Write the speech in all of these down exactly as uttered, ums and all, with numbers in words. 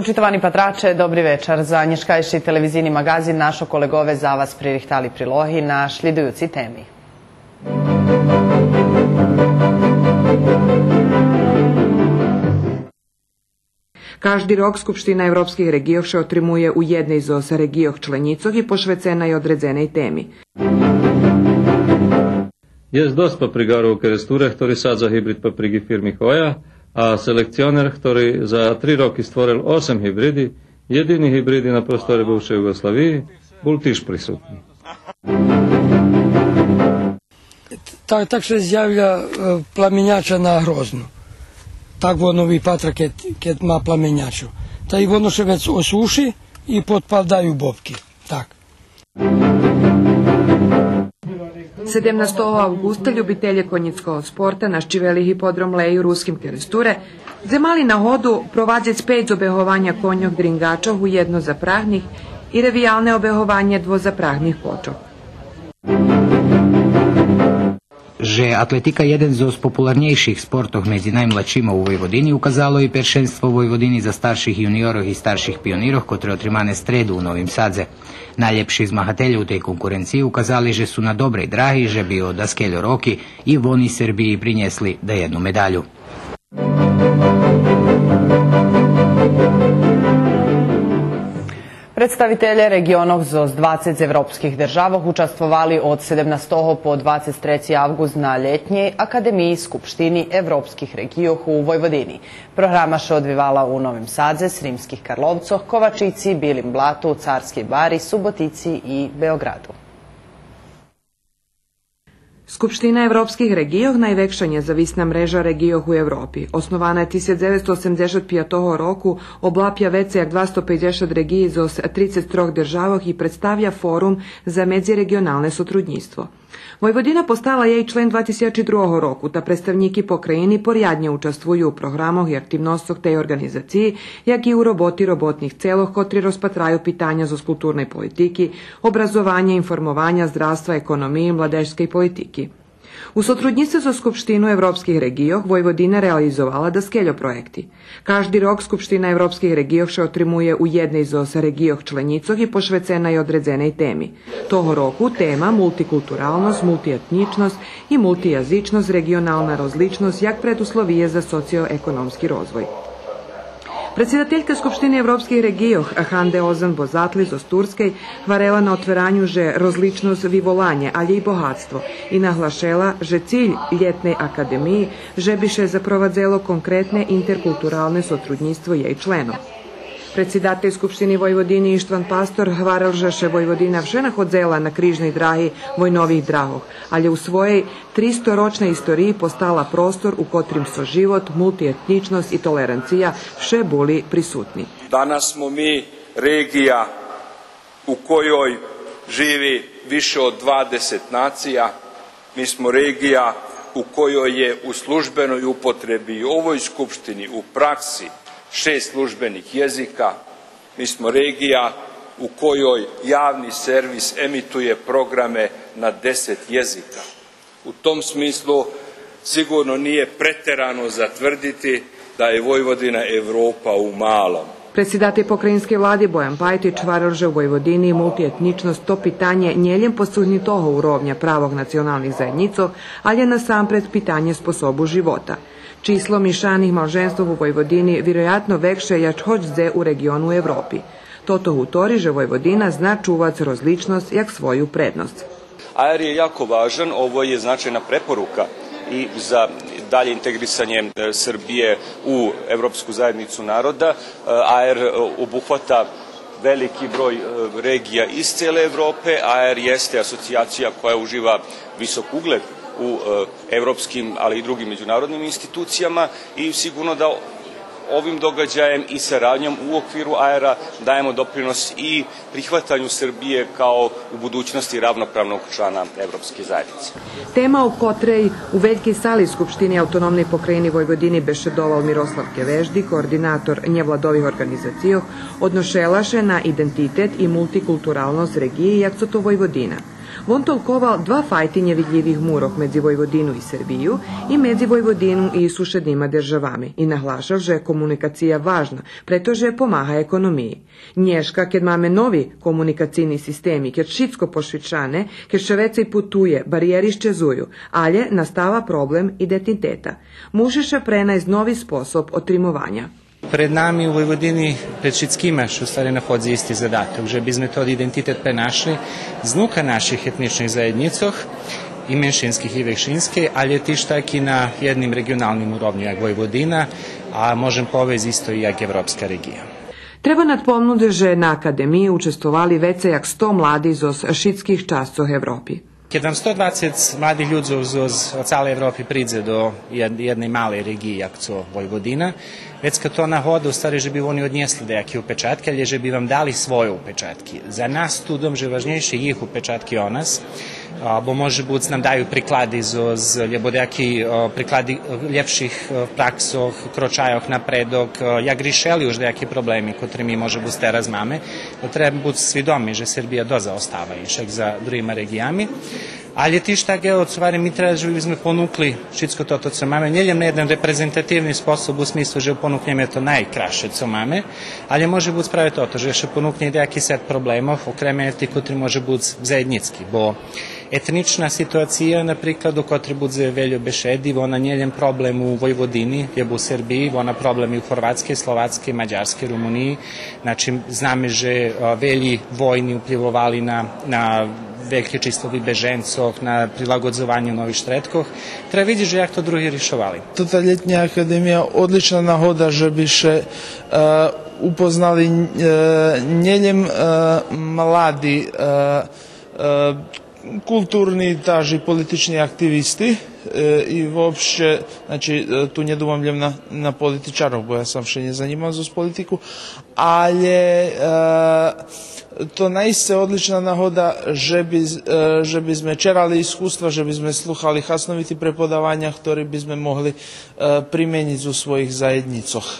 Почитовани патраче, добри вечар. За нєшкайши телевизийни маґазин нашо колеґове за вас пририхтали прилоги на шлїдуюци теми. Кажди рок Скупштина европских реґийох ше отримує у єдней зоз реґийох членїцох и пошвецена є одредзеней теми. Єст досц паприґарох у Керестуре, хтори садза гибрид паприґи фирми Хоя, а селекционер, хтори за три роки створел осем гибриди, єдини гибриди на просторе бувшей Юґославиї, бул тиж присутни. Так, так ше зявя, е, пламеняча на грозну. Так воно випатра кед, кед ма пламенячу. Та и воно ше вец осуши и подпадаю бобки. Так. Седемнастого авґуста любителє конїцкого спорта нащивели гиподром Леї у Руским Керестуре, дзе мали нагоду провадзиц пейц обегованя коньох дриґачох у єднозапрагних и ревиялне обегованє двозапрагних кочох. Же атлетика єден зоз популарнєйших спортох медзи наймладшима у Войводини, указало и першенство Войводини за старших юниорох и старших пионирох, котре отримане стреду у Новим Садзе. Найлєпши змагателє у тей конкуренциї указали же су на добрей драги же би о даскельо роки и вони Сербиї принєсли даєдну медалю. Представителє реґионох зоз двацец европских державох участвовали од седемнастого по двацец треци авґуст на лєтнєй академиї Скупштини европских реґийох у Войводини. Програма ше одвивала у Новим Садзе, Сримских Карловцох, Ковачици, Билим Блату, Царскей Бари, Суботици и Беоґраду. Скупштина европских реґийох найвекша нєзависна мрежа реґийох у Европи. Основана тисяч дзевецсто осемдзешат пятого року, облапя вецей як двасто пейдзешат реґиї зоз трицец трох державох и представя форум за медзиреґионалне сотруднїцтво. Войводина постала єй член два тисячи другого року, та представнїки покраїни поряднє участвую у програмох и активносцох тей орґанизациї, як и у роботи роботних целох котри розпатраю питаня зоз културней политики, образованя, информованя, здравства, економиї, младежскей политики. У сотруднїцтве зоз Скупштину европских реґийох Войводина реализовала даскельо проєкти. Кажди рок Скупштина европских реґийох ше отримує у єдней зоз реґийох членїцох и пошвецена є одредзеней теми. Того року тема мултикултуралносц, мултиетнїчносц и мултиязичносц, реґионална розличносц як предусловиє за социоекономски розвой. Предсидателька Скупштини европских реґийох Ханде Озан Бозатли зоз Турскей гварела на отвераню же розличносц виволанє, алє и богатство, и наглашела же циль лєтней академиї же би ше запровадзело конкретне интеркултуралне сотруднїцтво єй членох. Предсидатель Скупштини Войводини Иштван Пастор гварел же ше Войводина вше находзела на крижней драги войнових драгох, алє у своєй тристорочней историї постала простор у котрим со живот, мултиетнїчносц и толеранция вше були присутни. Danas smo mi regija u kojoj živi više od dvadeset nacija. Mi smo regija u kojoj je u službenoj upotrebi i u ovoj Skupštini u praksi šest službenih jezika. Mi smo regija u kojoj javni servis emituje programe na deset jezika. U tom smislu sigurno nije preterano za tvrditi da je Vojvodina Evropa u malom. Предсидатель покраїнскей влади Боян Пајтич гварел же у Войводини мултиетнїчносц то питанє нє лєм посцигнутого уровня правох националних заєднїцох, алє насампред питанє способу живота. Число мишаних малженствох у Войводини вироятно векше як гоч дзе у реґиону Европи. Тото гутори же Войводина зна чувац розличносц як свою предносц. A R je jako važan, ovo je značajna preporuka i za dalje integrisanje, e, Srbije u Evropsku zajednicu naroda. E, A R, e, obuhvata veliki broj, e, regija iz cele Evrope. A R jeste asocijacija koja uživa visok ugled u, e, evropskim, ali i drugim međunarodnim institucijama i sigurno da ovim događajem i saradnjom u okviru A R-a dajemo doprinos i prihvatanju Srbije kao u budućnosti ravnopravnog člana Evropske zajednice. Тема о котрей у велькей сали Скупштини Автономней Покраїни Войводини бешедовал Мирослав Кевежди, координатор нєвладових орґанизацийох, одношела ше на идентитет и мултикултуралносц реґиї як цо то Войводина. Вон толковал два файти нєвидлївих мурох медзи Войводину и Сербию и медзи Войводину и сушеднима державами и наглашал же комуникация важна, прето же помага економиї. Нєшка, кед маме нови комуникацийни системи, кед шицко пошвидшане, кед ше вецей путує, бариєри щезую, алє настава проблем идентитета. Муши ше пренайсц нови способ отримованя. Пред нами у Войводини, пред шицкима, ше у ствари находзи исти задаток, же бизме тот идентитет пренашли знука наших етничних заєднїцох, и меншинских и векшинскей, алє тиж так и на єдним реґионалним уровню, як Войводина, а можем повесц исто и як европска реґия. Треба надпомнуц же на академиї участвовали вецей як сто младих зоз шицких часцох Европи. Кед вам сто двацец младих людзох зоз, зоз цалей Европи придзе до єд-, єдней малей реґиї, як цо Войводина, вецка то нагода, у ствари, же би вони однєсли даяки упечатки, алє же би вам дали свойо упечатки. За нас ту думам же важнєйши їх упечатки о нас, а, бо може буц нам даю приклади зоз, зоз, лєбо даяки, а, приклади, а, лєпших, а, праксох, крочайох напредок, а, як ришели уж даяки проблеми котри ми може буц тераз маме. Бо треба буц свидоми же Сербия досц заостава иншак за другима реґиями. Алє тиж так, ево, цо гварим, ми треба же бизме понукли шицко тото цо маме, нє лєм на єден репрезентативни способ у смислу же понукнєме то найкрасше цо маме, алє може буц праве тото же ше понукнє даяки сет проблемох, окреме тих котри може буц заєднїцки, бо етнична ситуация, наприклад, о котрей будзе вельо бешеди, вона нє лєм проблем у Войводини, лєбо у Сербиї, вона проблем и у Горватскей, Словацкей, Мадярскей, Румуниї. Значи, знаме же, а, велї войни уплївовали на, на вельке число вибеженцох, на прилагодзованю нових штредкох. Треба видзиц же як то други ришовали. Тота лєтня академия одлична нагода же би ше, е, упознали, е, нє лєм, е, млади, е, е, културни, таж и политични активисти, е, и вообще, значи, е, ту нє думам лєм на, на политичарох, бо я сам ше нє занїмам зоз политику, алє, е, то наисце одлична нагода же би, е, же бизме черали искуства, же бизме слухали хасновити преподаваня, хтори бизме могли, е, применїц у своїх заєднїцох.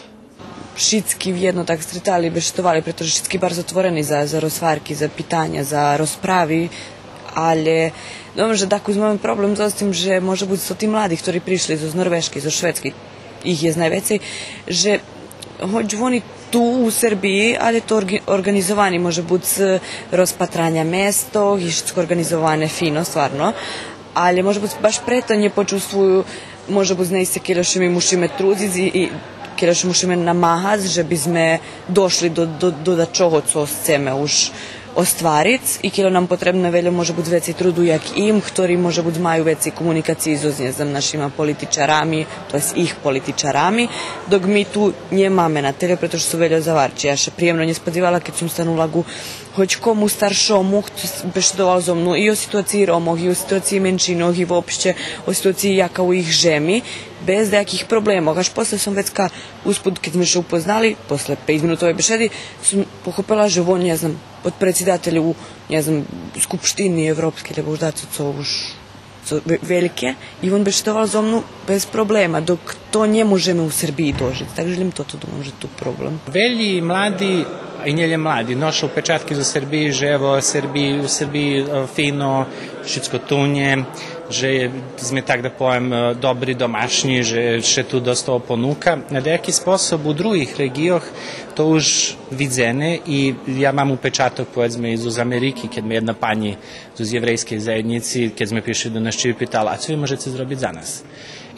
Шицки вєдно так стретали, бешедовали, прето же шицки барз отворени за, за розгварки, за питаня, за розправи, алє думам же дакус маме проблем зоз тим же може буц зоз тоти млади хтори пришли зоз Норвежки, зоз Шведски, их єст найвецей, же гоч вони ту у Сербиї, алє то орґи-, орґанизовани може буц розпатраня местох и шицко орґанизоване фино, стварно, алє може буц баш прето нє почувствую, може буц наисце кельо ше ми мушиме трудзиц и, и кельо ше мушиме намагац же бизме дошли до, до, до дачого цо сцеме уж оствариц и кельо нам потребне вельо може буц вецей труду як им, хтори може буц маю вецей комуникациї зоз, нє знам, нашима политичарами, то єст их политичарами, док ми ту нємаме на тельо, прето же су вельо загварчи. Я ше приємно нє сподзивала кед сом станула ґу гоч кому старшому, хто с-, бешедовал зо мну и о ситуациї Ромох, и о ситуациї меншинох, и вообще о ситуациї яка у їх жеми, без даяких проблемох. Аж после сом вецка успут, кед зме ше упознали, после пейц минутовей бешеди, сом похопела же вон, нє знам, подпредсидатель у, нє знам, Скупштини Европскей, лєбо уж дацо цо уж цо ве-, вельке, и вон бешедовал зо мну без проблема, док то нє можеме у Сербиї дожиц. Так же лєм тото думам же ту проблем. Велї млади, и нє лєм млади, ноша упечатки зоз Сербиї, же ево Сербиї, у Сербиї, е, фино, шицко тунє, же зме, так да повем, е, добри домашнї, же ше ту досц того понука. На даяки способ у других реґийох то уж видзене и я мам упечаток, поведзме, и зоз Америки, кед ме єдна панї зоз єврейскей заєднїци, кед зме пришли до нащиви, питала: „А цо ви можеце зробиц за нас?“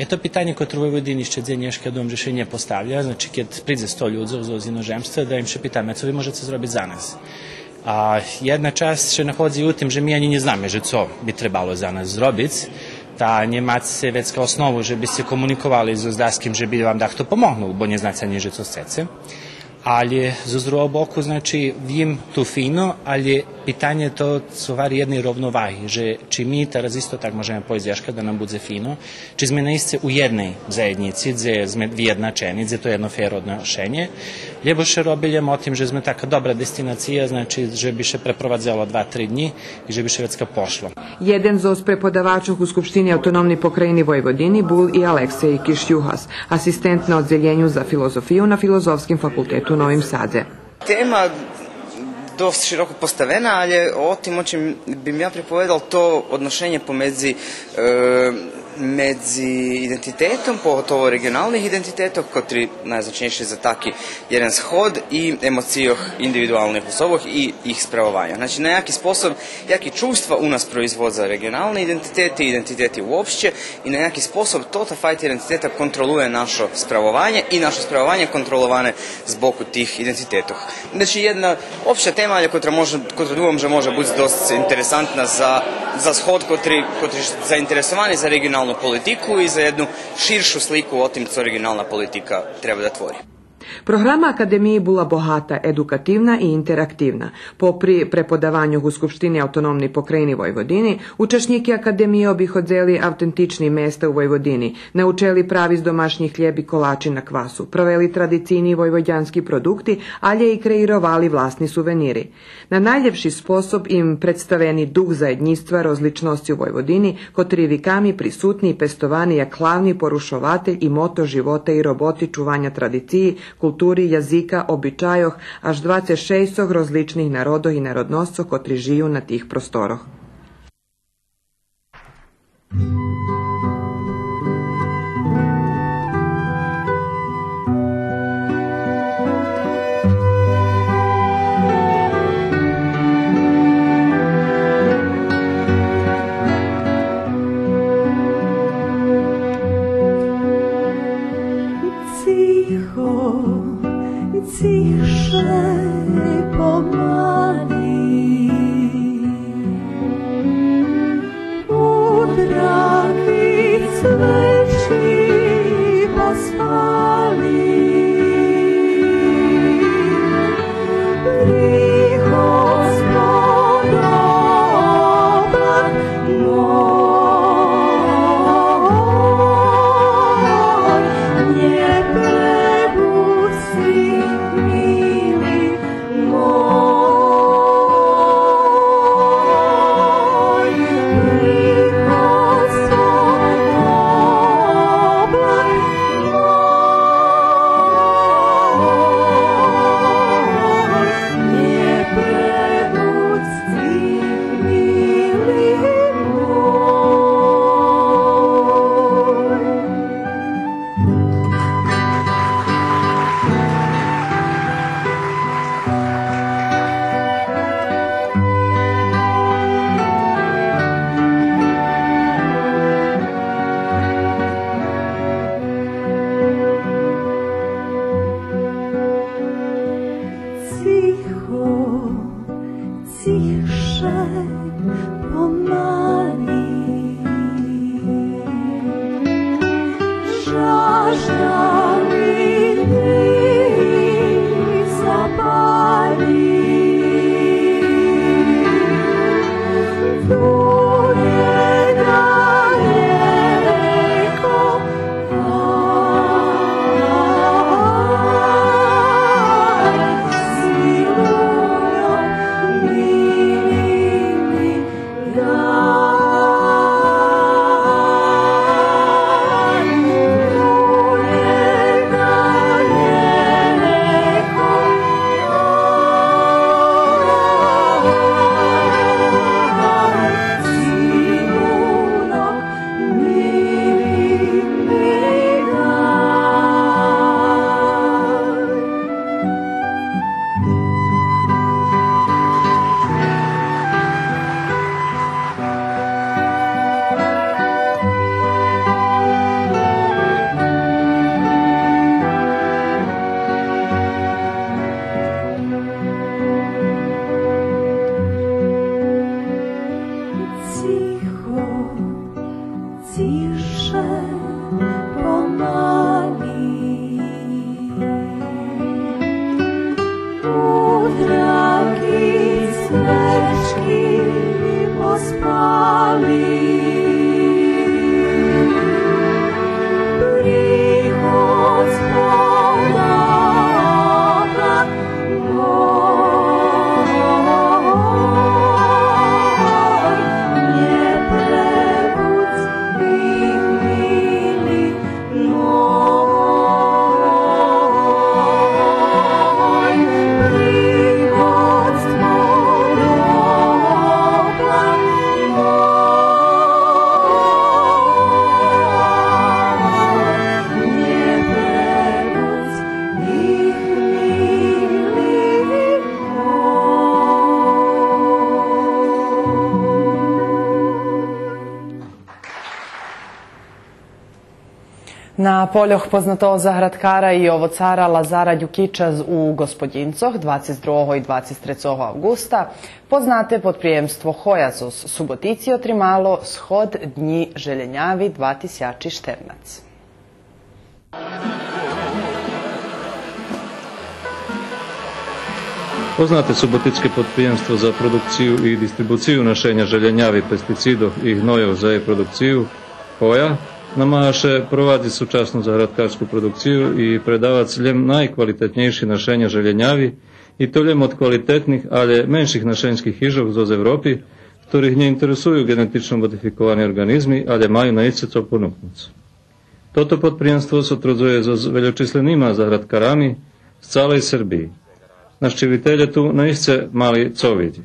Е, то питанє котре у Войводини ище дзенєшка, думам же ше нє поставя, значи, кед придзе сто людзох зоз, зоз иножемства, да им ше питаме: „А цо ви можеце зробиц за нас?“ А єдна часц ше находзи у тим же ми анї нє знаме же цо би требало за нас зробиц, та нє маце вецка основу же би сце комуниковали зоз даским же би вам дахто помогнул, бо нє знаце анї же цо сцеце. Алє зоз другого боку, значи, вим ту фино, алє питанє то цо гвари єдней ровноваги, же чи ми тераз исто так можеме повесц зешка да нам будзе фино, чи зме наисце у єдней заєднїци, дзе зме виєдначени, дзе то єдно фер одношенє, лєбо ше роби лєм о тим же зме така добра дестинация, значи, же би ше препровадзело два-три днї и же би ше вецка пошло. Єден зоз преподавачох у Скупштини Автономней Покраїни Войводини бул и Алексей Киш-Югас, асистент на Оддзелєню за филозофию на Филозофским факултету у Новим Садзе. Тема Досц широко поставена, але о тим о чим бим я приповедал, то одношенє помедзи, е, медзи идентитетом, поготово реґионалних идентитетох, котри найзначнєйши за таки єден сход, и емоцийох индивидуалних особох и їх справованя. Значи, на яки способ, яки чувства у нас производза реґионални идентитети, идентитети уопште, и на яки способ тота файта идентитета контролує нашо справованє и нашо справованє контроловане з боку тих идентитетох. Значи, єдна општа тема, але котра може, котра думам же може буц досц интересантна за, за сход котри, котри заинтересовани за реґионалну политику и за єдну ширшу слику о тим цо реґионална политика треба да твори. Програма Академиї була богата, едукативна и интерактивна. Попри преподаваню у Скупштини Автономней Покраїни Войводини, учашнїки Академиї обиходзели автентични места у Войводини, научели правиц домашнї хлєб и колачи на квасу, правели традицийни войводянски продукти, алє и креировали власни сувенири. На найлєпши способ им представени дух заєднїцтва, розличносци у Войводини, котри виками присутни и пестовани як главни порушователь и мото живота и роботи чуваня традициї, култури, язика, обичайох аж двацец шейсцох розличних народох и народносцох котри жию на тих просторох. Цихо, цихше помали. У трави цвечки поспали. Приход з-под облак мой, нє пребудзци, мили Цихо, цихше помали. Жажда ми дим запали. Дує далеко На польох познатого заградкара и овоцара Лазара Дюкича з, у Господїнцох двацец другого и двацец трецого авґуста познате подприємство Хоя зоз Суботици отримало сход Днї желєняви два тисячи штернац. Познате суботицке подприємство за продукцию и дистрибуцию нашеня желєняви, пестицидох и гнойох за єй продукцию, Хоя, намага ше провадзиц сучасну заградкарску продукцию и предавац лєм найквалитетнєйши нашеня желєняви, и то лєм од квалитетних, алє менших нашеньских хижох зоз Европи, хторих нє интересую ґенетично модификовани орґанизми, алє маю наисце цо понукнуц. Тото подприємство сотрудзує зоз вельочисленима заградкарами з цалей Сербиї. Нащивителє ту наисце мали цо видзиц.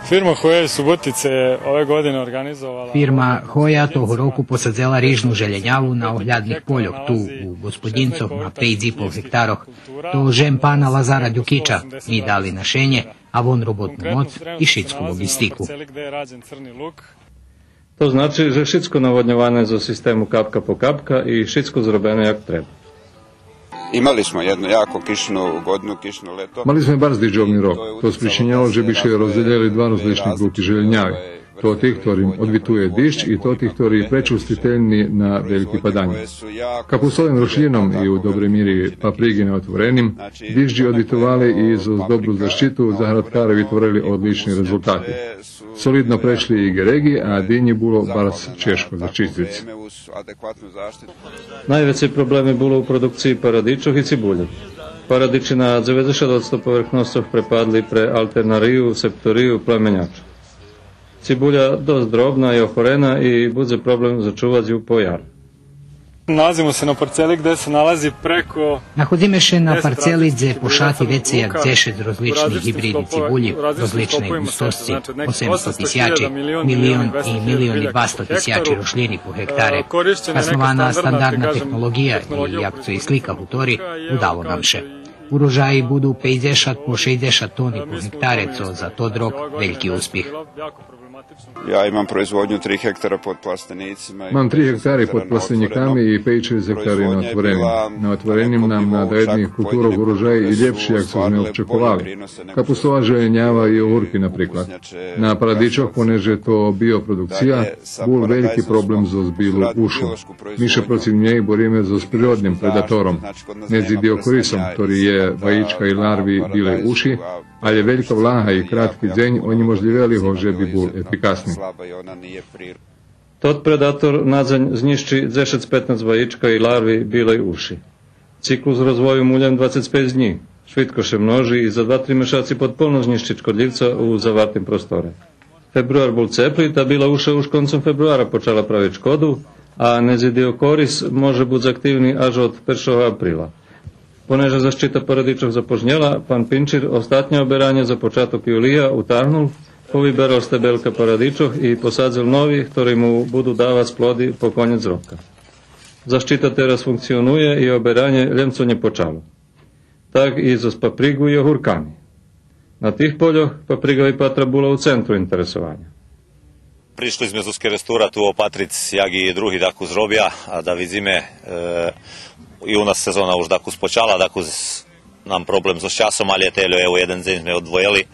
Фирма Хоя из Суботице ове године орґанизовала... Фирма Хоя того року посадзела рижну желєняву на оглядних польох ту у Господїнцох на пейц и пол гектарох. То жен пана Лазара Дюкича, ми дали нашенє, а вон роботну моц и шицку лоґистику. То значи же шицко наводньоване зоз систему капка по капка и шицко зробене як треба. Имали смо једну јако кишну годину, кишно лето. Мали зме барз дижджовни рок. То спричиняло же би ше роздзелєли два розлични ґрупи желєняви. Тоти хторим одвитує диждж и тоти хтори пречувствительни на вельки паданї. Капусовим рошлїном и у добрей мири паприґи на отвореним, дижджи одвитовали и зоз добру защиту заградкаре витворели одлични резултати. Солидно прешли и ґереґи, а динї було барз чежко зачисциц. Найвецей проблеми було у продукциї парадичох и цибулї. Парадичи на дзеведзешат одсто поверхносцох препадли пре алтернарию, септорию, племенячох. Цибуля досц дробна и охорена и будзе проблем зачувац ю по яр. Налазимо се на парцели где се налази преко... Находзиме ше на парцели дзе пошати вецей як дзешец розличних гибриди цибулї, розличней ґустосци, осемсто тисячи, милион и милион и двасто тисячи рошлїни по гектаре. Хаснована стандарна технолоґия и, як цо и слика гутори, удало нам ше. Урожаї буду пейдзешат по шейдзешат тони по гектаре, цо за тот рок вельки успих. Ја имам производњу три хектара под пластеницима. Мам три гектари под пластенїками и пейц-шейсц гектари на отвореним. На отвореним нам на даєдних културох урожай и лєпши як цо зме очековали. Капустова желєнява и огурки, наприклад. На парадичох, понеже то биопродукция, бул вельки проблем зоз билу ушу. Ми ше процив нєй бориме зоз природним предатором, незидиокорисом, хтори є ваїчка и ларви билей уши, алє велька влага и кратки дзень онєможлївели го же би бул ефикасни. Тот предаторат на дзень знїщи дзешец-петнац ваїчка и ларви билей уши. Циклус розвою му лєм двацец пейц днї. Швидко ше множи и за два-три мешаци подполно знїщи шкодлївца у завартим просторе. Фебруар бул цепли, та била уша уж концом фебруара почала правиц шкоду, а незидиокорис може буц активни аж од першого априла. Понеже защита парадичох запожнєла, пан Пинчир остатнє оберанє за початок юлия утагнул, повиберал стебелка парадичох и посадзел нови, хтори му буду давац плоди по конєц рока. Защита тераз функционує и оберанє лєм цо нє почало. Так и зоз паприґу и огурками. На тих польох паприґа випатра була у центру интересованя. Пришли зме зоз Керестура ту опатриц як и други дакус робя, а да видзиме, е, и у нас сезона уж дакус почала, дакус нам проблем зоз часом, алє тельо, ево, єден дзень зме одвоєли.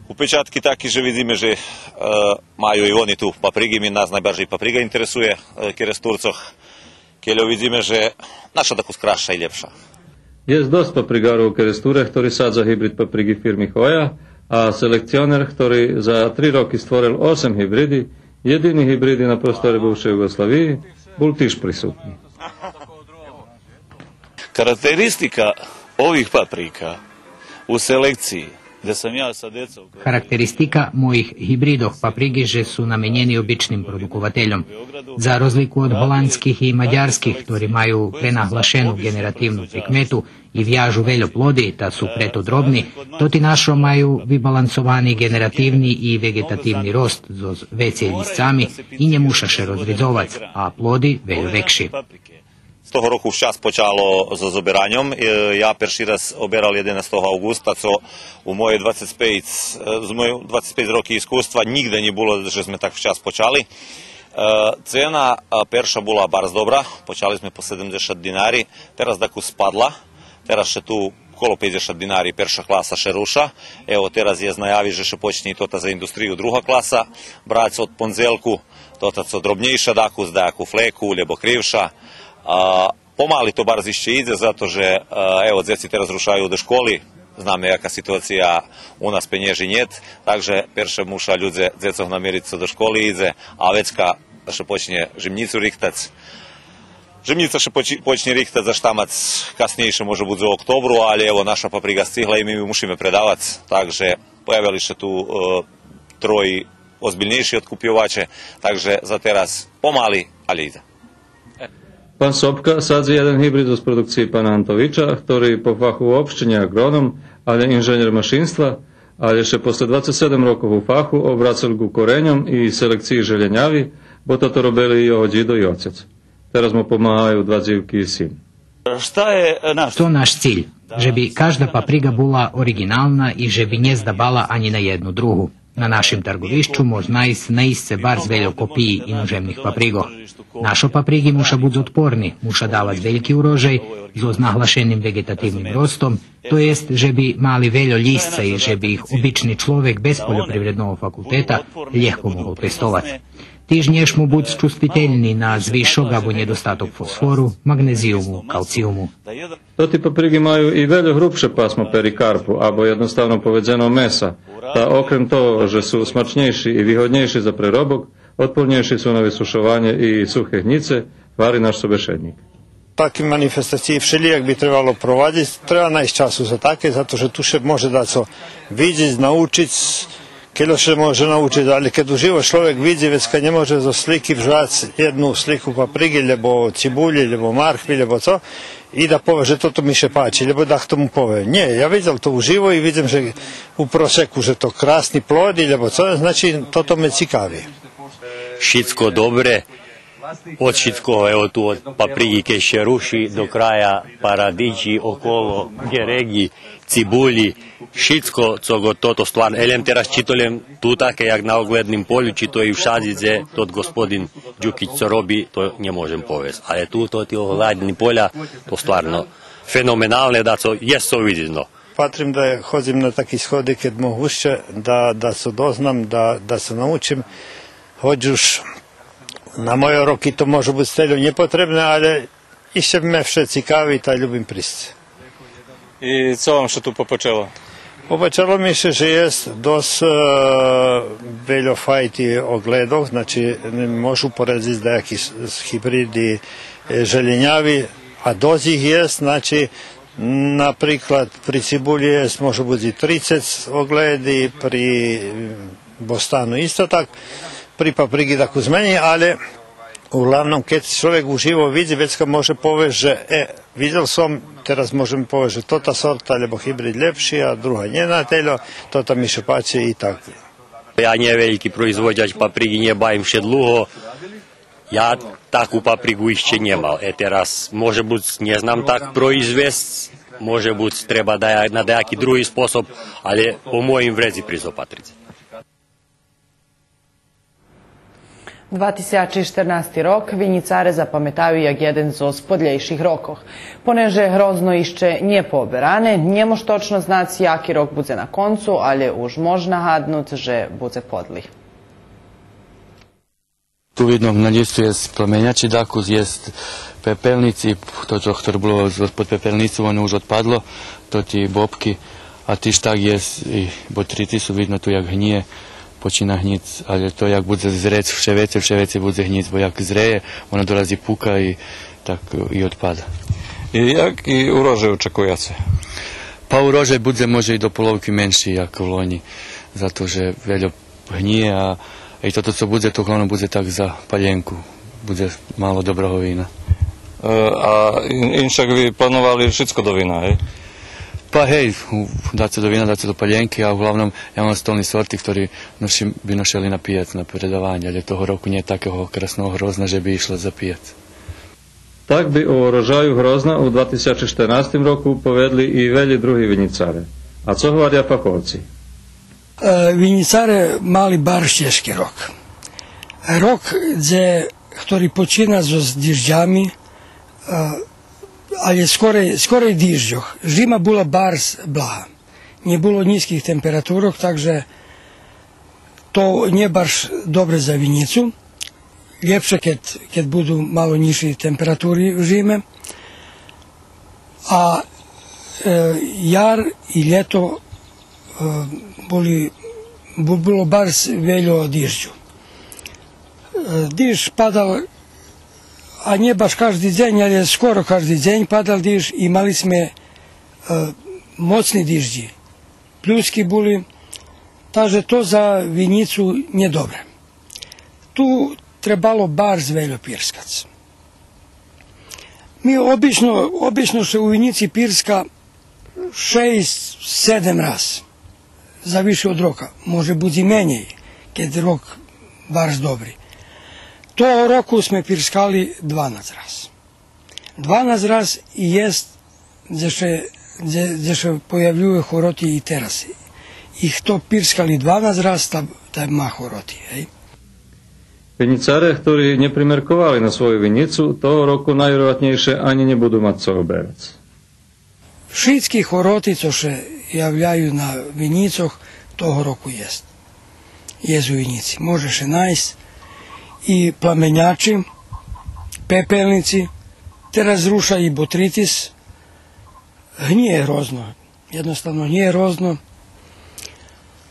Упечатки таки же видзиме же, е, маю и вони ту паприґи, ми нас найбаржей паприґа интересує, е, Керестурцох. Кельо видзиме же наша дакус красша и лєпша. Єст досц паприґарох у Керестуре, хтори садза гибрид паприґи фирми Хоя, а селекционер, хтори за три роки створел осем гибриди, єдини гибриди на просторе бувшей Юґославиї, бул тиж присутни. Характеристика ових паприка у селекциї, де сам я са децом... Характеристика моїх гибридох паприґи же су наменєни обичним продуковательом. За розлику од голандских и мадярских, хтори маю пренаглашену ґенеративну прикмету и вяжу вельо плоди, та су прето дробни, тоти нашо маю вибалансовани ґенеративни и веґетативни рост зоз вецей лїсцами и нє муша ше розридзовац, а плоди вельо векши. З того року вчас почало з, з обераньом. Е, я перши раз оберал єденастого авґуста, цо у моє двацец пейц, е, з моє двацец пейц роки искуства нїґде нє було же зме так вчас почали. Е, цена, е, перша була барз добра, почали зме по седемдзешат динари, тераз дакус спадла, тераз ше ту коло пейдзешат динари перша класа ше руша. Ево, тераз єст наяви же ше почнє и тота за индустрию друга класа брац од пондзелку, тота цо дробнєйша дакус, даяку флеку, лєбо кривша. А, помали то барз ище идзе, зато же, е, ево, дзеци тераз рушаю до школи, знаме яка ситуация у нас, пенєжи нєт, так же перше муша людзе, дзецох намириц цо до школи идзе, а вецка ше почнє жимнїцу рихтац. Жимнїца ше почи-, почнє рихтац за штамац каснєйше, може буц у октобру, але ево, наша паприґа сцигла и ми ю мушиме предавац, так же появели ше ту, е, трой озбильнєйши одкупйоваче, так же за тераз помали, але идзе. Пан Сопка садзи єден гибрид зоз продукциї пана Антовича, хтори по фаху уопште нє аґроном, але инженєр машинства, але ше после двацец седем рокох у фаху обрацел ґу кореньом и селекциї желєняви, бо тото робели и його дїдо и оцец. Тераз му помагаю два дзивки и син. Шта є, е, наш... То наш циль, же би кажда паприґа була ориґинална и же би нє здабала анї на єдну другу. На нашим тарґовищу мож найсц наисце барз вельо копиї иножемних паприґох. Нашо паприґи муша буц отпорни, муша давац вельки урожай зоз наглашеним веґетативним ростом, то єст же би мали вельо лїсца и же би их обични чловек без польопривредного факултета лєгко могол пестовац. Тиж нє шму буц чувствительни на звишок або нєдостаток фосфору, маґнезиюму, калциюму. Тоти паприґи маю и вельо грубше пасмо перикарпу, або єдноставно поведзено меса. Та окрем того же су смачнєйши и вигоднєйши за преробок, отпорнєйши су на висушованє и сухе гнїце, гвари наш собешеднїк. Таки манифестациї вшелїяк би требало провадзиц, треба найсц часу за таке, зато же ту ше може дацо видзиц, научиц, кельо ше може научиц, але кед уживо чловек видзи, вецка нє може зоз слики вжац єдну слику паприґи, лєбо цибулї, лєбо маркви, лєбо цо, и да пове же тото ми ше пачи, лєбо дахто му пове: нє, я видзел то уживо и видзим же у просеку же то красни плоди, лєбо цо, значи, тото ме цикави. Шицко добре, од шицкого, ево ту, од паприґи кед ше руши до края, парадиджи, около, ґереґи, цибулї, шицко цо го тото стварно, е, лєм тераз чи то лєм ту таке як на огледним полю, чи то и вшадзи дзе тот ґосподин Дюкич цо роби, то нє можем повесц. Але ту тоти огледни поля, то стварно феноменалне, дацо єст цо видзиц, но. Патрим да ходзим на таки сходи кед могуще, да, дацо дознам, да, дацо научим. Гоч уж на мойо роки то може буц тельо нєпотребне, але ище ме вше цикави, та любим присц. И цо вам ше ту попачело? Попачело ми ше же єст досц, е, вельо файти огледох, значи, можу поредзиц даяки с-, с-, гибриди, е, желєняви, а досц их єст, значи, наприклад, при цибулї єст, може буц и трицец огледи, при, м, бостану исто так, при паприґи дакус менєй, але углавном, кед чловек уживо видзи, вецка може повесц же, е, видзел сом, тераз можем повесц же тота сорта, лєбо гибрид лєпши, а друга нє на тельо, тота ми ше пачи и так. Я нє вельки производзач паприґи, нє бавим ше длуго. Я таку паприґу ище нє мал. Е, тераз, може буц, нє знам так произвесц, може буц, треба дая-, на даяки други способ, але по моїм вредзи присц опатриц. Два тисячи штернасти рок винїцаре запаметаю як єден зоз подлєйших рокох. Понеже грозно ище нє пооберане, нє мож точно знац яки рок будзе на концу, але уж мож нагаднуц же будзе подли. Ту видно на лїсту єст пламенячи дакус, єст пепелнїци, то, то, хторе було з-, под пепелнїцу, воно уж одпадло, тоти бобки, а тиж так єст и ботрици су, видно ту як гнїє, почина гнїц, але то як будзе зрец, вше вецей, вше вецей будзе гнїц, бо як зреє, воно долази пука и так, е, и одпада. И яки урожай очекуєце? Па урожай будзе може и до половки менши як лонї, зато же вельо гнїє, а и тото цо будзе, то углавном будзе так за палєнку, будзе мало доброго вина. Е, а ин-, иншак ви плановали шицко до вина, гей? Па гей, у-, дацо до вина, дацо до палєнки, а углавном я мам столни сорти, хтори ношим, би ношели на пияц, на предаванє, але того року нє такого красного грозна же би ишло за пияц. Так би о урожаю грозна у два тисячи штернастим року поведли и велї други винїцаре. А цо гваря фаховци? Е, винїцаре мали барз чежки рок. Рок дзе, хтори почина зоз дижджами, е, але скорей, скорей дижджох. Жима була барз блага. Нє було нїзких температурох, так же то нє баш добре за винїцу. Лєпше кед, кед буду мало нїзши температури в жиме. А, е, яр и лєто, е, були, бу-, було барз вельо дижджу. Е, диждж падал, а нє баш кажди дзень, але скоро кажди дзень падал диждж и мали зме, е, моцни дижджи. Плюски були, так же то за винїцу нє добре. Ту требало барз вельо пирскац. Ми обично, обично ше у винїци пирска шейсц, седем раз. Зависи од рока. Може буц и менєй, кед рок барз добри. Того року зме пирскали дванац раз. Дванац раз и єст дзе ше, дзе, дзе ше появює хороти и тераз. И хто пирскали дванац раз, та, та ма хороти, гей. Винїцаре, хтори нє примерковали на свою винїцу, того року найвероятнєйше анї нє буду мац цо оберац. Шицки хороти, цо ше явяю на винїцох, того року єст. Єст у винїци. Може ше найсц и пламенячи, пепелнїци, тераз руша и ботритис. Гнїє грозно. Єдноставно гнїє грозно.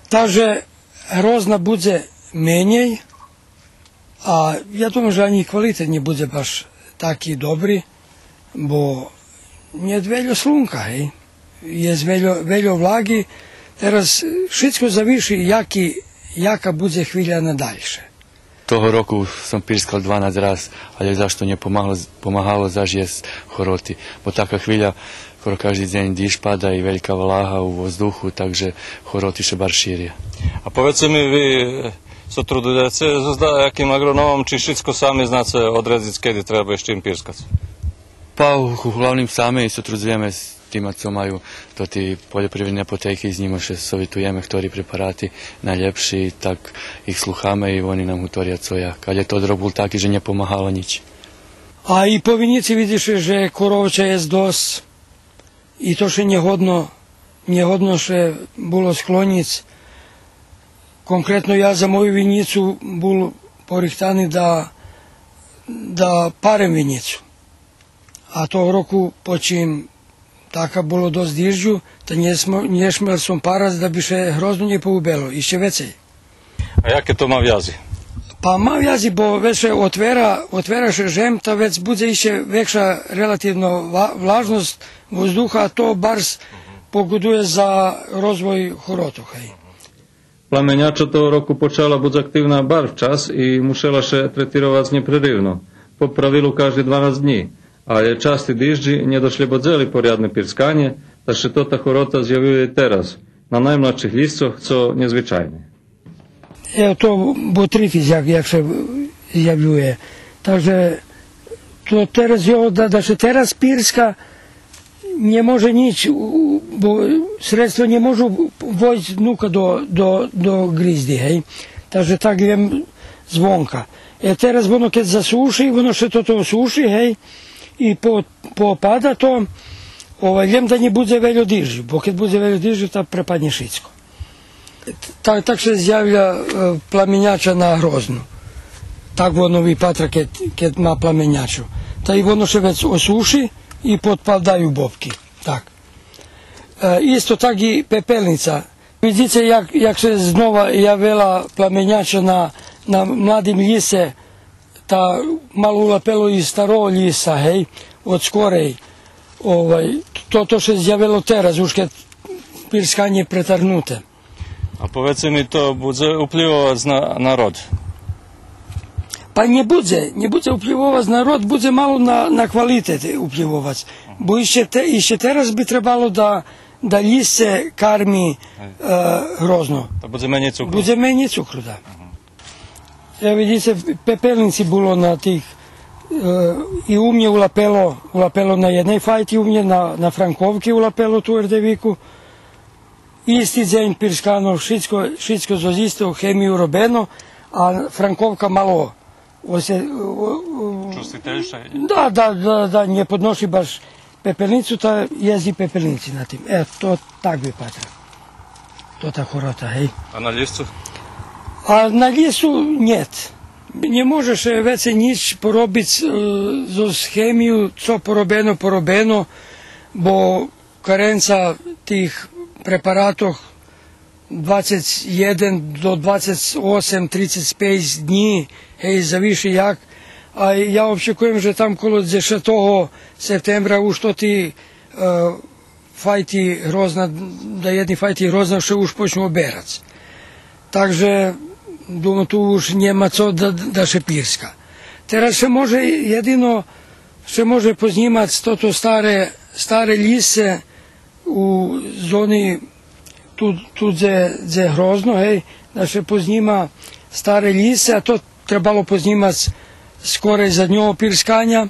Так же грозна будзе менєй, а я думам же анї квалитет нє будзе баш таки добри, бо нєт вельо слунка, гей. Єст вельо, вельо влаги. Тераз шицко зависи яки, яка будзе хвиля надальше. Того року сом пирскал дванац раз, але заш то нє помагало, помагало, заш єст хороти. Бо така хвиля, скоро кажди дзень диждж пада и велька влага у воздуху, так же хороти ше барз ширя. А поведзце ми, ви, е, сотрудзице зоз даяким агрономом, чи шицко сами знаце одредзиц кеди треба и з чим пирскац? Па, у-, углавним сами сотрудзуєме з тима цо маю тоти польопривредни апотеки, з нїма ше совитуєме хтори препарати найлєпши, так их слухаме и вони нам гуторя цо як. Але тот рок бул таки же нє помагало нїч. А и по винїци видзи ше же коровча єст досц, и то ше нє годно, нє годно ше було склонїц. Конкретно я за мою винїцу бул порихтани да, да парем винїцу. А того року, почим така було досц дижджу, та нє смо-, нє шмел сом парац да би ше грозно нє поубело, ище вецей. А яке то ма вязи? Па ма вязи, бо вец ше отвера, отвера ше жем, та вец будзе ище векша релативно ва-, влажносц воздуха, а то барз погодує за розвой хоротох, гей. Пламеняча того року почала буц активна барз вчас и мушела ше третировац нєпреривно, по правилу кажди дванац днї, але части дижджи нє дошлєбодзели порядне пирсканє, та ше тота хорота зявює и тераз, на наймладших лїсцох, цо нєзвичайне. Ево то ботритис, як, як ше зявює. Так же то тераз його, да, да ше тераз пирска, нє може нїч, у, бо средства нє можу войсц нука до, до, до гризди, гей. Так же так лєм звонка. Е, тераз воно кед засуши, воно ше тото осуши, гей, и по-, поопада то, овай, лєм да нє будзе вельо дижджу, бо кед будзе вельо дижджу, та препаднє шицко. Так, так ше зявя, е, пламеняча на грозну. Так воно випатра кед, кед ма пламенячу. Та и воно ше вец осуши и подпадаю бобки. Так. Е, исто так и пепелнїца. Видзице як, як ше знова явела пламеняча на, на младим лїсце, та мало улапело и старо лїса, гей, од скорей. Овай, то, то ше зявело тераз, уж кед пирсканє претаргнуте. А поведзце ми, то будзе уплївовац на, на род? Па нє будзе, нє будзе уплївовац на род, будзе мало на, на квалитет уплївовац. Бо ище те-, ище тераз би требало да, да лїсце карми, е, грозно. Та будзе менєй цукру? Будзе менєй цукру, да. Ево, видзице, пепелнїци було на тих, е, и у мнє улапело, улапело на єдней файти, у мнє на, на Франковки улапело ту ердевику. Исти дзень пирскано, шицко, шицко зоз исту хемию робено, А Франковка мало. Осе-, о, о, Чувствителше? Да, да, да, да, нє подноши баш пепелницу, та єст и пепелници на тим. Е, то так випатра. То та хорота, гей. А на Лїсцу? А на Лїсцу нєт. Нє може ше вецей нїч поробиц, е, зоз хемию, цо поробено, поробено, бо каренца тих препаратох двацец єден до двацец осем, трицец пейц днї, гей, завиши як. А я очекуєм же там коло дзешатого септембра уж тоти, е, файти грозна, да єдни файти грозна ше уж почну оберац. Так же, думам, ту уж нєма цо да, да ше пирска. Тераз ше може єдино, ше може познїмац тото старе, старе лїсце у зони ту, ту дзе, дзе грозно, гей, да ше познїма старе лїсце, а то требало познїмац скорей за дньо опирсканя,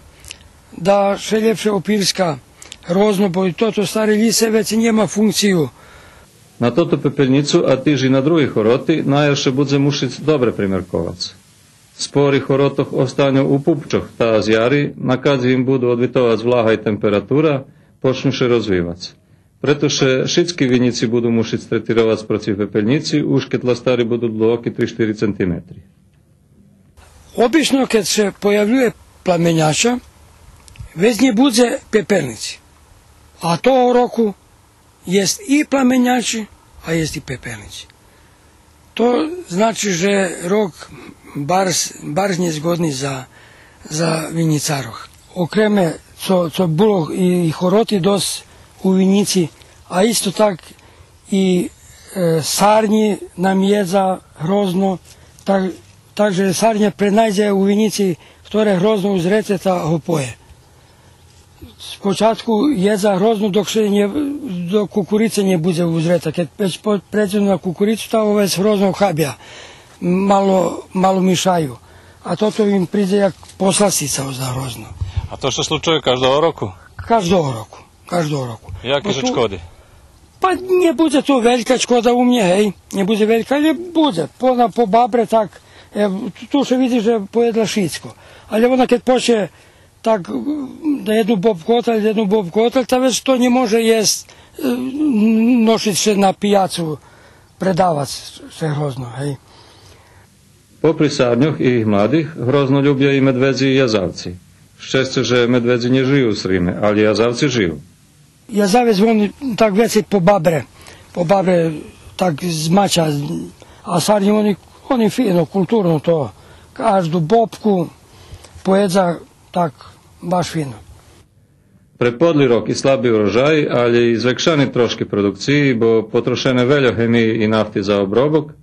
да ше лєпше опирска грозно, бо и тото старе лїсце вецей нєма функцию. На тоту пепелнїцу, а тиж и на други хороти, наєрше будзе мушиц добре примерковац. Спори хоротох останю у пупчох, та з яри, накадзи им буду одвитовац влага и температура, почню ше розвивац. Прето ше шицки винїци буду мушиц третировац спроцив пепелнїци, уж кед ластари буду длугоки три-штири центиметри. Обично, кед ше появює пламеняча, вец нє будзе пепелнїци. А того року єст и пламенячи, а єст и пепелнїци. То значи же рок барз, барз нєзгодни за, за винїцарох. Окреме, цо, цо було и, и хороти досц у винїци, а исто так и, е, сарнї нам єдза грозно, так, так же сарня пренайдзе у винїци, хторе грозно узреце, та го пое. Спочатку єдза грозно, док ше нє, док кукурица нє будзе узрета. Кед вец по-, предзу на кукурицу, та овец грозно хабя, мало, мало мишаю. А тото им придзе як посластица за грозно. А то ше случує каждого року? Каждого року, каждого року. Яки же шкоди? Па нє будзе то велька шкода у мнє, гей, нє будзе велька, але будзе. По, на, по бабре так, е, ту, ту ше видзи же поєдла шицко. Але вона кед почне так, на єдну бобку оталь, єдну бобку оталь, та вец то нє може єсц, е, ношиц ше на пияцу, предавац ше грозно, гей. Попри сарньох и их младих, грозно любя и медведзи и язавци. Щесце же медведзи нє жию у Сриме, але язавци жию. Язавец вон так вецей по бабре, по бабре так змача, а сарнї вони, вони фино, културно то, кажду бобку поєдза так баш фино. Пре подли рок и слаби урожай, але и звекшани трошки продукциї, бо потрошене вельо гемиї и нафти за обробок,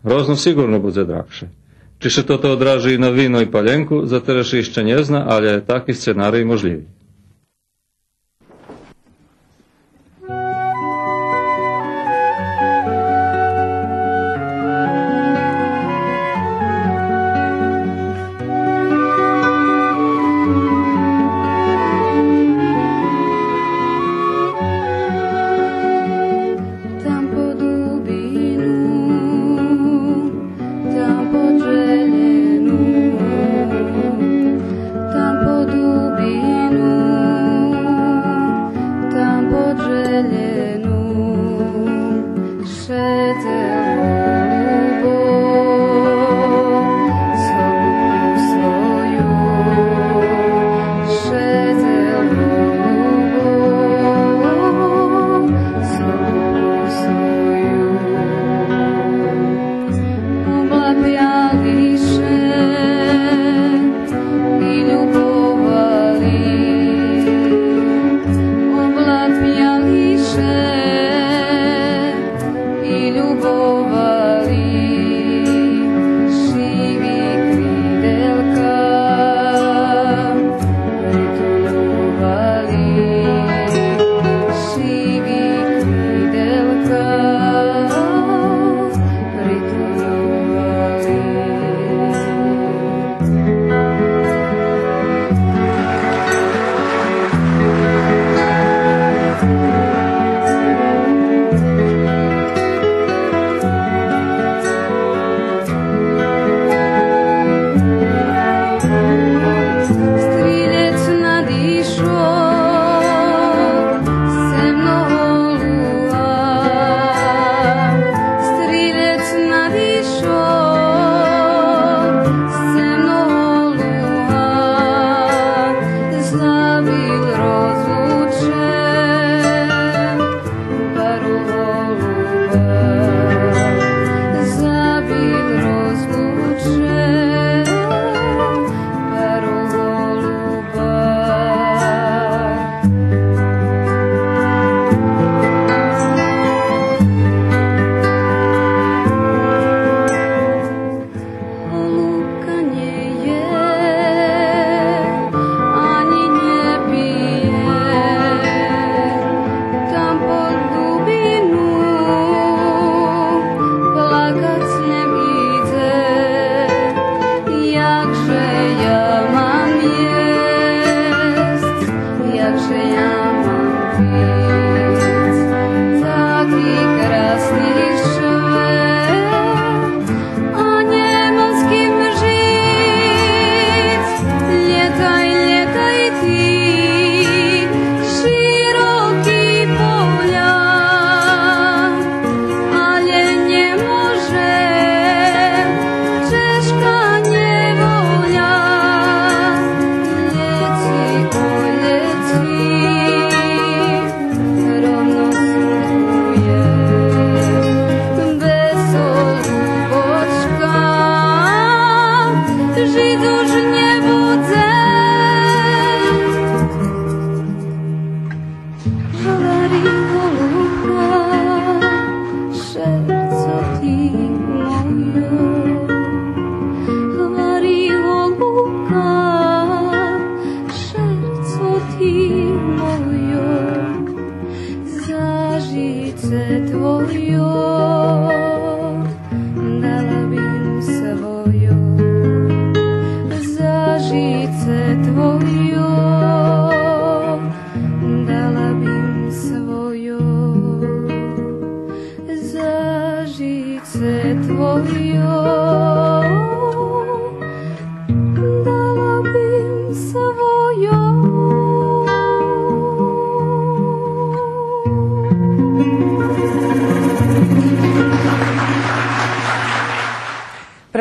грозно сиґурно будзе драгше. Чи ше тото одражи и на вино и паленку, за тераз ше ище нє зна, але таки сценари можлїви.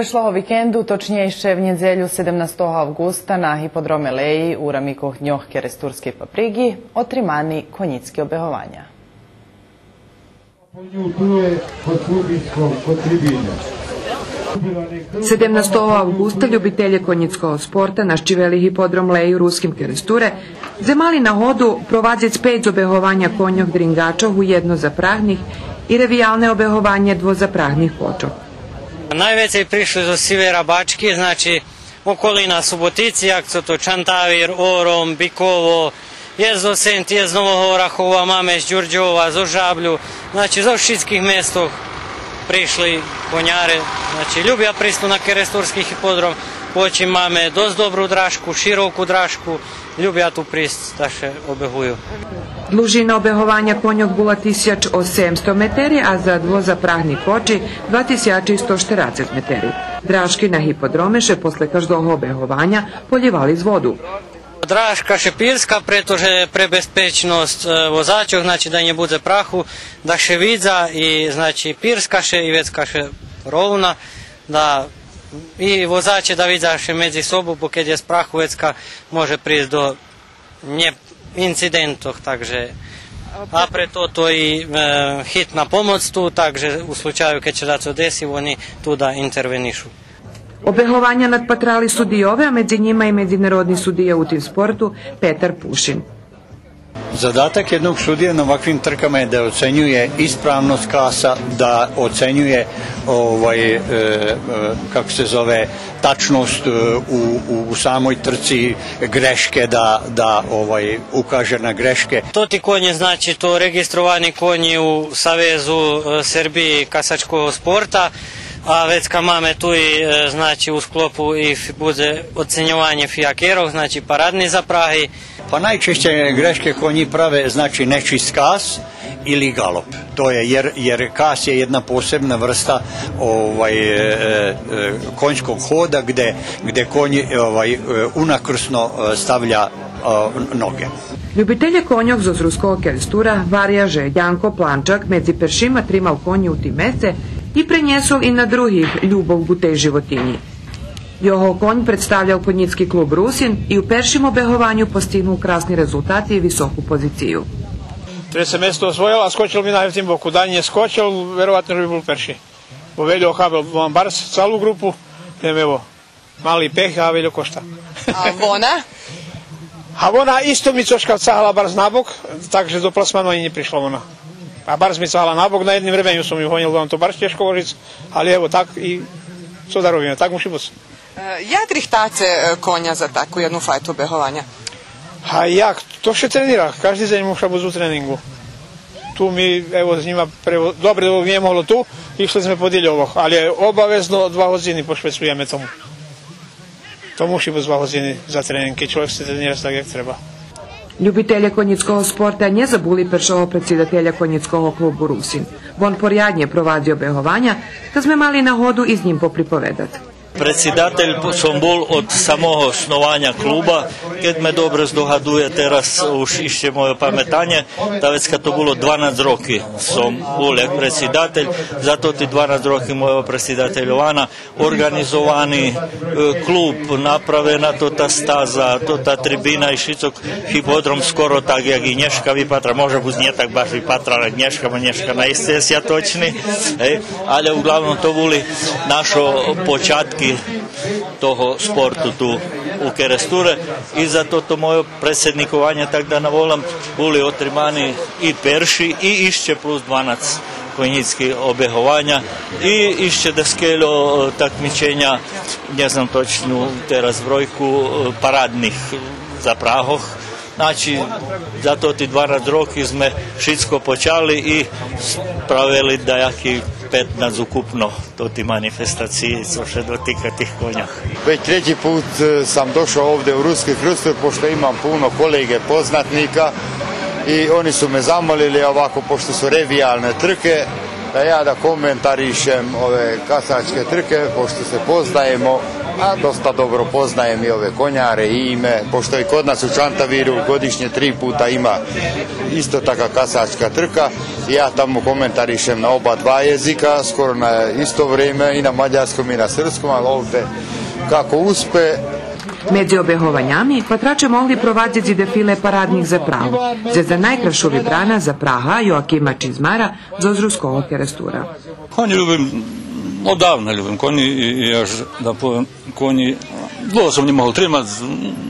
Пришлого викенду, точнєйше в нєдзелю седемнастого авґуста, на гиподроме Леї у рамикох Дньох керестурскей паприґи отримани конїцки обегованя. Седемнастого авґуста любителє конїцкого спорта нащивели гиподром Леї у Руским Керестуре, дзе мали нагоду провадзиц пейц обегованя коньох дринґачох у єднозапрагних и ревиялне обегованє двозапрагних кочох. Найвецей пришли зоз сивера Бачки, значи, околина Суботици, як цо то Чантавир, Ором, Биково, єст зоз Сент, єст з Нового Орахова, маме з Дюрдьова, зоз Жаблю, значи, зоз шицких местох пришли коняре, значи, любя присц на керестурски гиподром, почим маме досц добру дражку, широку дражку, любя ту присц, та ше обегую. Длужина обегованя коньох була тисяч осемсто метери, а за двозапрагни кочи два тисячи сто штерацец метери. Дражки на гиподроме ше после каждого обегованя полївали з воду. Дражка ше пирска, прето же пре безпечносц, е, возачох, значи да нє будзе праху, да ше видза и, значи, пирска ше и вецка ше ровна, да и возаче да видза ше медзи собу, бо кед єст праху, вецка може присц до нє-, инцидентох, так же. А прето то и, е, хитна помоц ту, так же у случаю кед ше дацо деси, вони ту да интервенишу. Обегованя надпатрали судийове, а медзи нїма и медзинародни судия у тим спорту Петар Пушин. Задатак єдног судиє на оваквим тркама є да оценює исправносц каса, да оценює, овай, е, е, како ше зове, тачносц, е, у, у, у самой трци, грешке да, да, овай, укаже на грешке. Тоти конє, значи, то реґистровани конї у Савезу, е, Сербиї касачкого спорта, а вецка маме ту и, е, значи, у склопу и ф-, будзе оценьованє фиякерох, значи, парадни запраги. Па найчешће грешке конї праве, значи, нечисц кас или ґалоп. То є, јер, јер кас је једна посебна врста, овај, е, е, конјског хода, где, где конј, овај, е, унакрсно, е, ставља, е, ноге. Любителє коньох зоз Руского Керестура гваря же Дянко Планчак медзи першима тримал конї у тим месце и пренєсол и на других любов ґу тей животинї. Його конь представлял конїцки клуб Русин и у першим обегованю постигнул красни резултати и високу позицию. Треце место освоїл, а скочел ми на гевтим боку. Да нє скочел, вероватно же би бул перши. Бо вельо охабел, мам барз цалу ґрупу, нєм, ево, мали пех, а вельо кошта. А вона? А вона исто ми цошка цагала барз набок, так же до пласману анї нє пришла вона. А барз ми цагала набок, на єдним ременю сом ю гонїл, вона то барз тєжко вожиц, але ево так и цо да робиме, так муши буц. Е, як рихтаце, е, коня за таку єдну файту беґованя? А як? То ше тренира, кажди дзень муша буц у тренингу. Ту ми, ево, з нїма прево-, добре, нє могло ту, ишли зме по дильовох, але обавезно два годзини пошвецуєме тому. То муши буц два годзини за тренинґ, кед чловек сце тренирац так як треба. Любителє конїцкого спорта нє забули першого предсидателя конїцкого клубу Русин. Вон поряднє провадзи обеґованя, та зме мали нагоду и з нїм поприповедац. Предсидатель сом бул од самого основаня клуба, кед ме добре здогадує тераз уж ище моє паметанє, та вецка то було дванац роки сом бул як предсидатель, за тоти дванац роки мойого предсидательована орґанизовани, е, клуб, направена тота стаза, тота трибина и шицок. Гиподром скоро так, як и нєшка випатра, може буц нє так баш випатра, як нєшка, бо нєшка наисце святочни, гей, але углавном то були нашо початки того спорту ту у Керестуре. И за тото мойо предсидникованє, так да наволам, були отримани и перши, и ище плюс дванац конїцки обеґованя, и ище даскельо, е, такмиченя, нє знам точну тераз збройку, е, парадних запрагох. Значи, за тоти дванац роки зме шицко почали и справели даяки петнац укупно тоти манифестациї, цо ше дотика тих коньох. Већ трећи пут, е, сам дошао овде у Руски Крстур, пошто имам пуно колеґе, познатника, и они су ме замолили, овако, пошто су ревиялне трке, да я да коментаришем ове касачке трке, пошто се познајемо. А доста добро познаєм и ове коняре, и име, пошто и код нас у Чантавиру годишнє три пута има исто така касачка трка. Я таму коментаришем на оба два єзика, скоро на исто време, и на мадярском, и на српском, але овде како успе. Медзи обегованями патраче могли провадзиц и дефиле парадних запрагу, дзе за найкрашу вибрана запрага Йоакима Чизмара зоз Руского Керестура. Конї любим, оддавна любим конї и, и аж да повем, конї, довго сом нє могол тримац,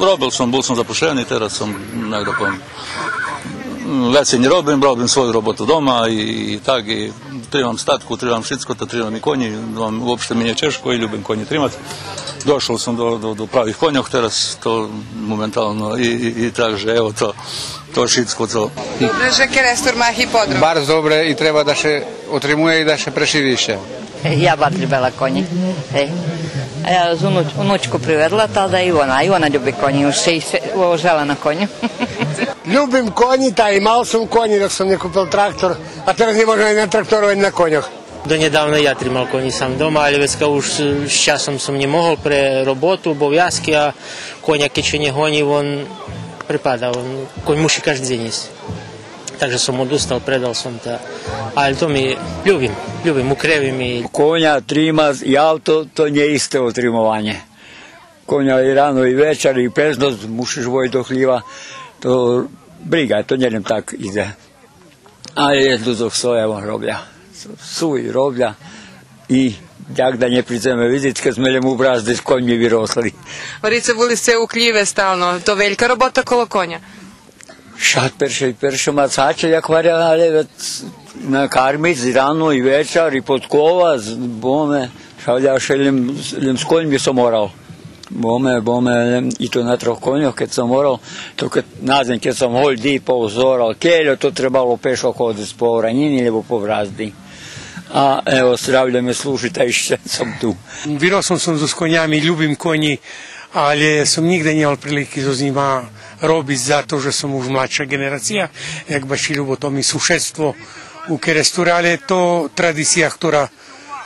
робел сом, бул сом запошени, тераз сом, як да повем, леце нє робим, робим свою роботу дома и, и так, и тримам статку, тримам шицко, та тримам и конї, вообще ми нє чежко и любим конї тримац. Дошол сом до, до, до правих коньох тераз, то моментално и, и, и так же, ево то, то шицко то. Добре же Керестур ма гиподром. Барз добре и треба да ше отримує и да ше прешири ище. Я барз любела конї. Е. А я з унуч-, унучку приведла, та да и вона, и вона люби конї, уж ше и све-, ожела на коню. Любим конї, та и мал сом конї док сом нє купел трактор, а тераз нє можем ани на трактору, ани на коньох. Донєдавна я тримал конї сам дома, але вецка уж, е, з часом сом нє могол пре роботу, обовязки, а коня кед ше нє гонї, вон препада, вон, конь муши кажди дзень исц. Так же сом одустал, предал сом та. Але то ми любим, любим, укревим и... Коня тримац и авто, то нє исте отримованє. Коня и рано, и вечар, и пез ноц мушиш водзиц до хлїва. То бриґа, то нє лєм так идзе. А єст людзох цо, ево, робля. Су и робля. И як да нє придземе видзиц, кед зме лєм у бразди з коньми виросли. Горице, були сце у хлїве стално. То велька робота коло коня. Ша перше, перше мацаче, як гваря, але вец накармиц рано и вечар, и подковац, боме, ша, ша лєм, лєм з коньми сом орал. Боме, боме, лєм и то на трох коньох, кед сом орал, то кед, на дзень, кед сом голь дипол зорал, кельо то требало пешо ходзиц по оранїни, лєбо по бразди. А ево, здравлє ме служи, та ище сом ту. Виросол сом зоз конями, любим конї, але сом нїґда нємал прилики зоз нїма робиц за то же сом уж младша ґенерация, як баши Любо, то ми сушедство у Керестуре, але то традиция хтора,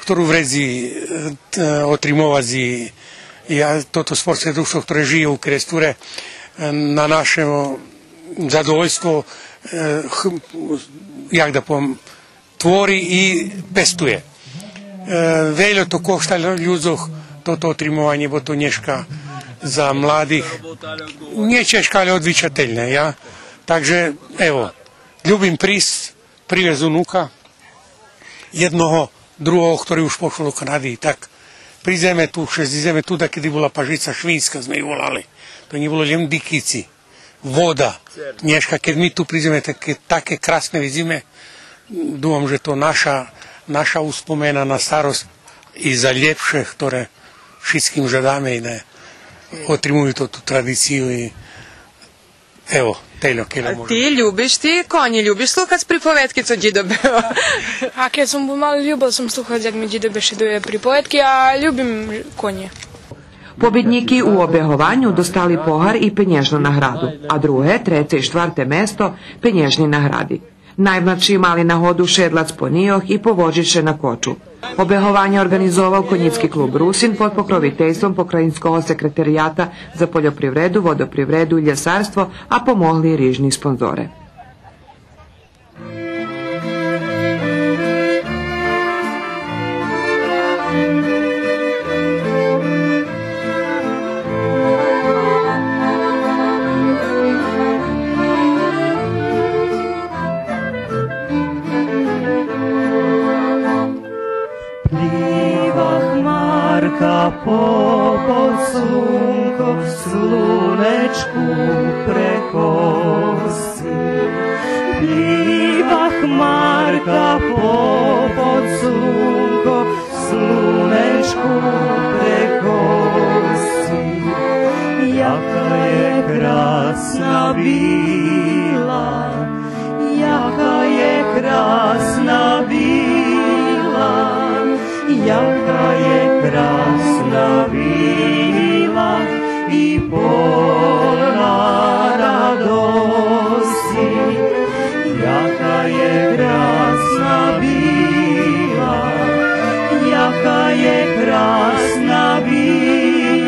хтору вредзи, е, т-, отримовац и, и, а, тото спортске дружтво хторе жиє у Керестуре, е, на наше задовольство, е, х-, як да повем, твори и пестує. Е, вельо то кошта лю-, людзох, тото отримованє, бо то нєшка за младих нє чежко, але одвичательне, я. Так же, ево, любим присц, привесц унука, єдного, другого, хтори уж пошол до Канади, и так. Придземе ту, ше зидземе ту, дакеди була пажица швинска, зме ю волали. То нє було лєм дикици. Вода. Нєшка, кед ми ту придземе, таке, таке красне видзиме, думам же то наша, наша успомена на старосц и за лєпше, хторе шицким жадаме и нє отримую ту, ту традицию и ево, тельо, кельо може. А ти любиш, ти конї любиш слухац приповедки цо дїдо бевал? А кед сом бул мали, любел сом слухац як ми дїдо бешедує приповедки, а любим конї. Побиднїки у обегованю достали погар и пенєжну награду, а друге, треце и штварте место пенєжни награди. Наймладши мали нагоду шедлац по нийох и поводзиц ше на кочу. Обегованє орґанизовал Конїцки клуб Русин под покровительством Покраїнского секретарията за польопривреду, водопривреду и лєсарство, а помогли рижни спонзоре. Плива хмарка попод сунко, слунечку прекосци. Плива хмарка попод сунко, слунечку прекосци. Яка є красна, біла, яка є красна, біла, яка є красна, біла и повна радосци. Яка є красна, біла, яка є красна, біла.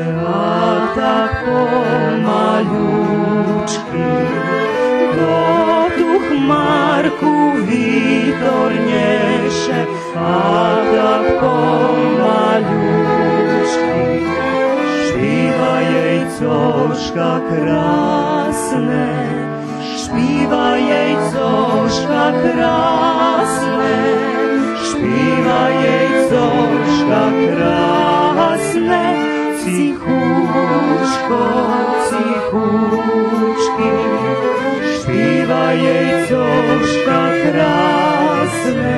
А так помалючки, то ту хмарку вітор нєше, а так помалючки. Шпівай, яйцошка красне, шпівай, яйцошка красне, шпівай, яйцошка красне, цихучко, цихучки. Шпівай, яйцошка красне,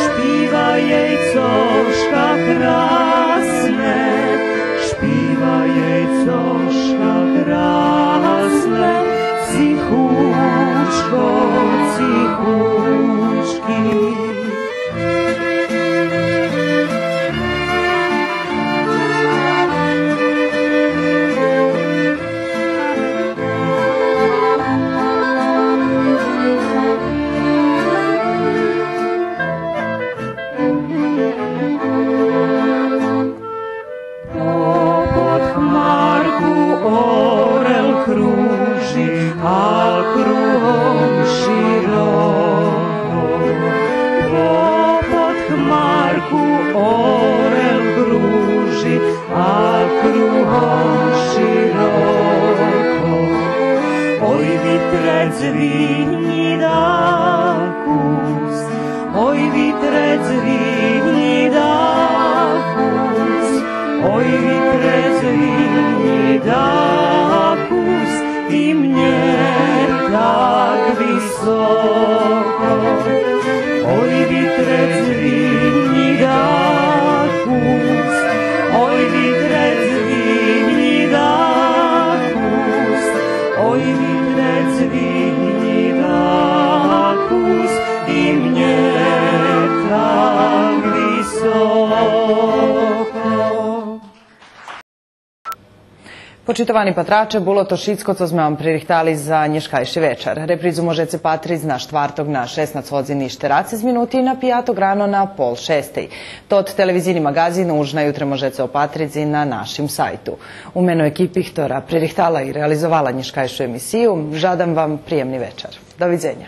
шпівай, яйцошка красне, шпівай, яйцошка красне, цихучко, цихучки. Попод хмарку орел кружи, а кругом широко. Попод хмарку орел кружи, а кругом широко. Ой, вітре, дзвигни дакус, ой, вітре, дзвигни дакус, ой, вітре, дзвигни дакус, і мнє так високо. Ой, вітре, дзвигни дакус, ой, вітре, дзвигни дакус, ой, вітре, дзвигни дакус, і мнє так високо. Почитовани патраче, було то шицко цо зме вам пририхтали за нєшкайши вечар. Репризу можеце патриц на штварток на шеснац годзин и штерацец минути и на пияток рано на пол шестей. Тот телевизийни маґазин уж на ютре можеце опатриц и на нашим сайту. У мено екипи хтора пририхтала и реализовала нєшкайшу емисию, жадам вам приємни вечар. Довидзеня.